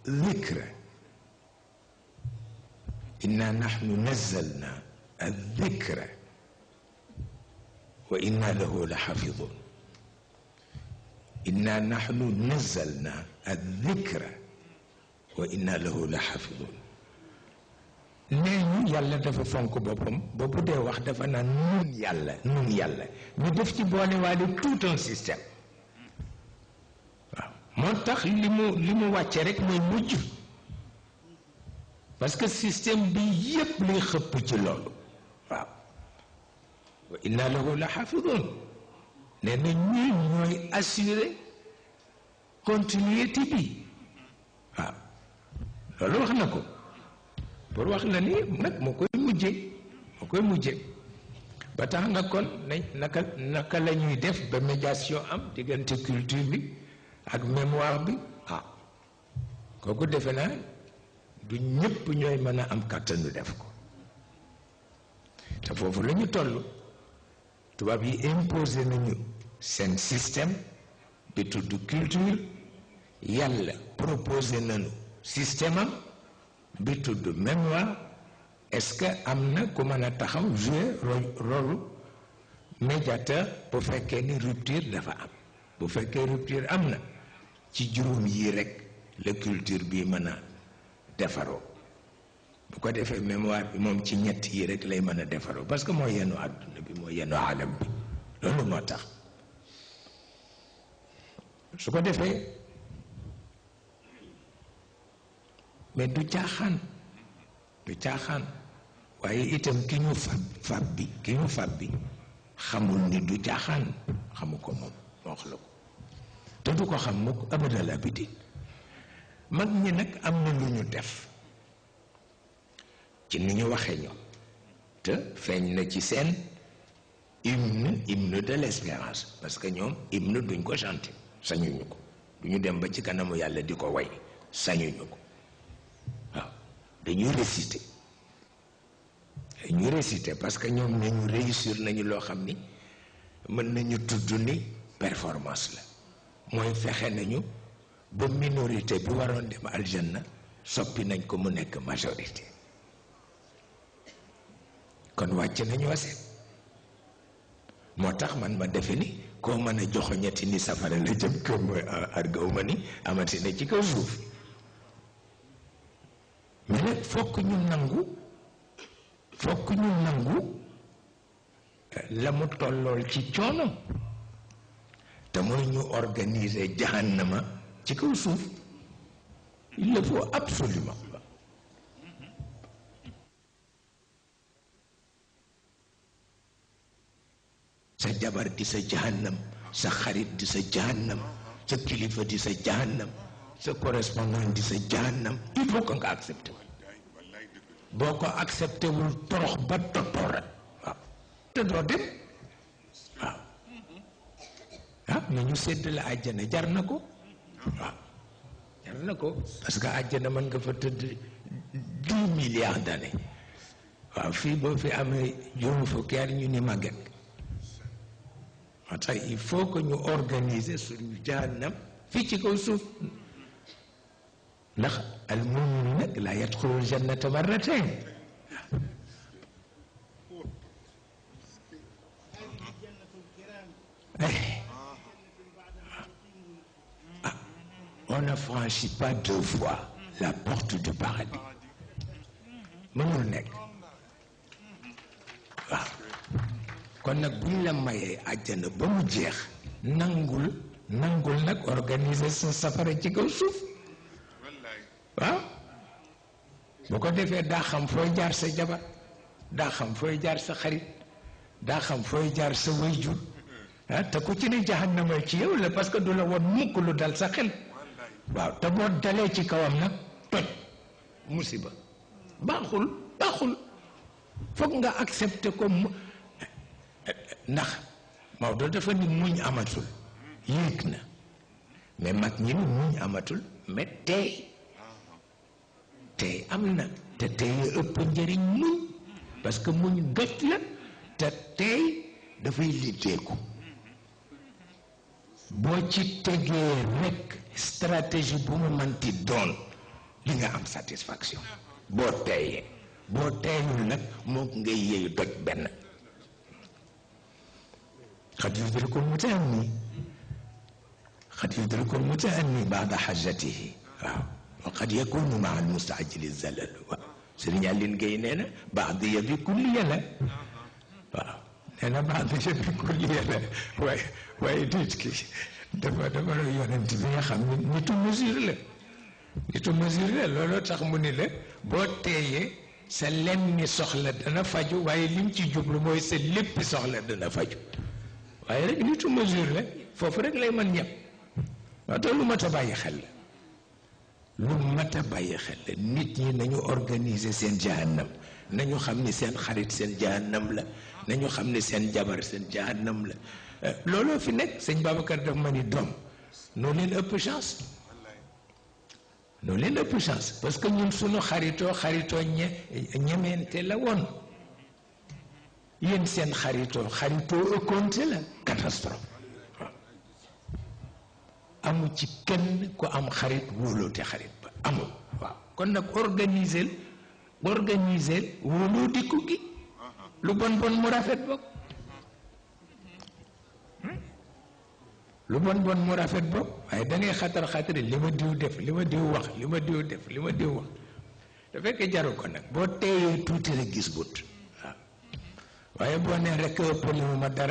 dhikra inna nahnu nazzalna adh-dhikra wa inna lahu la hafidun inna nahnu nazzalna adh-dhikra wa inna lahu la hafidun nee ñu yàlla dafa fonk boppam ba bu dee wax dafa naan nun yàlla ñu def ci boole waale tout un système waaw moo tax li mu wàcce rek mooy mujj parce que système bi yépp lay xëpp ci loolu waaw wa inna lahu la hafidun nee na ñun ñooy assurer continuité bi waaw loolu wax na ko pour wax la ni nag moo koy mujje ba tax na kon nañ naka la ñuy def ba médiation am diggante culture bi ak mémoire bi kooku defe naa du ñëpp ñooy mën a am kàttanu def ko te foofu la ñu toll tubaab yi imposé nañu seen système bi tudd culture yàlla proposé nañu système am bi tudd mémoire est-ce que am na ku mën a taxaw jouer rôle médiateur bu fekkee ni rupture dafa am bu fekkee rupture am na ci juróom yi rek la culture bi mën a defaroo bu ko defee mémoire bi moom ci ñett yi rek lay mën a defaroo parce que moo yenu àdduna bi moo yenu alam bi loolu moo tax su ko defee mais du caaxaan waaye itam ki ñu fab bi xamul ni du caaxaan xamu ko moom moo wax la ko te du ko xam mukk abadal abidin mag ñi nag am na lu ñu def ci ni ñu waxee ñoom te feeñ na ci seen hymne de l'espérance parce que ñoom hymne duñ ko chanter sañuñu ko duñu dem ba ci kanamu yàlla di ko way sañuñu ko waaw dañuy réciter parce que ñoom nañu réussir nañu loo xam ni mën nañu tudd ni performance la mooy fexe nañu ba minorité bi waroon dem aljanna soppi nañ ko mu nekk majorité kon wàcc nañu waseet moo tax man ma defe ni koo mën a joxoñati ni safara la jëm kër mooy argaw ma ni amati na ci kaw suuf mais nag fokk ñu nangu la mu tollool ci coono te mooy ñu organiser jahannama ci kaw suuf il le faut absolument sa jabar di sa jahannam sa xarit di sa jahannam sa kilifa di sa jahannam sa correspondant di sa jahannam il faut que nga accepté boo ko accepté wul torox ba totoorat waaw te doo dem waaw mais ñu sedd la àjjana jar na ko waaw jar na ko parce que àjjana mën nga fa tëdd 10 milliards d'années waaw fii boo fi amee juróom fukki at ñu ni màgget moo tax il faut que ñu organiser suñu jahannam fii ci kaw suuf ndax al mu'min nag la yadxulul jannata marratayn on ne franchit pas 2 fois la porte du paradis mënul nekk waaw kon nag buñ la mayee àjjana ba mu jeex nangul nag organiser sa safara ci kaw suuf waaw boo ko defee daa xam fooy jaar sa jabar daa xam fooy jaar sa xarit daa xam fooy jaar sa wayjur te ku ci ne jahannama ci yow la parce que du la woon mukk lu dal sa xel waaw te boo dalee ci kawam nag toj musiba baaxul foog nga accepter ko ndax Maodo dafa ni muñ amatul yéeg na mais mag ñi ni muñ amatul mais tey am na te tey ëpp njëriñ muñ parce que muñ gëj la te tey dafay litteeku boo ci tegee rekk stratégie bu mu manti doon li nga am satisfaction boo teeyee boo teeyul nag moom ngay yeeyu doj benn xad yudrikul mutaanni baada xajatihi waaw wa qad yakunu maa almustaajili zalal waaw Sëriñ Aline Gueye nee na baadiya bi kulliya la waaw nee na baadiya bi kulliya la waaye nit ki dafa la yonent bi nga xam ne nitu mesure la looloo tax mu ni la boo teeyee sa lenn soxla dana faju waaye lim ci jublu mooy sa lépp soxla dana faju waaye rek nitu mesure la foofu rek lay mën ñëpp waaw te lu mat a bàyyi xel la nit ñi nañu organiser seen jahannam nañu xam ni seen xarit seen jahannam la nañu xam ni seen jabar seen jahannam la looloo fi nekk sëñ Babacar daf ma ni doom noo leen ëpp chance parce que ñun suñu xaritoo ñemeente la woon yéen seen xaritoo ëkkoonte la catastrophe amul ci kenn ku am xarit wóoloote xarit ba amul waaw kon nag organiser wóoloo dikku gi lu bon mu rafet bokk waaye dangay xatari li ma diw def li ma diw wax te fekkee jaru ko nag boo teeyee tuuti rek gis but waaw waaye boo nee rekk ëpp li mu ma dara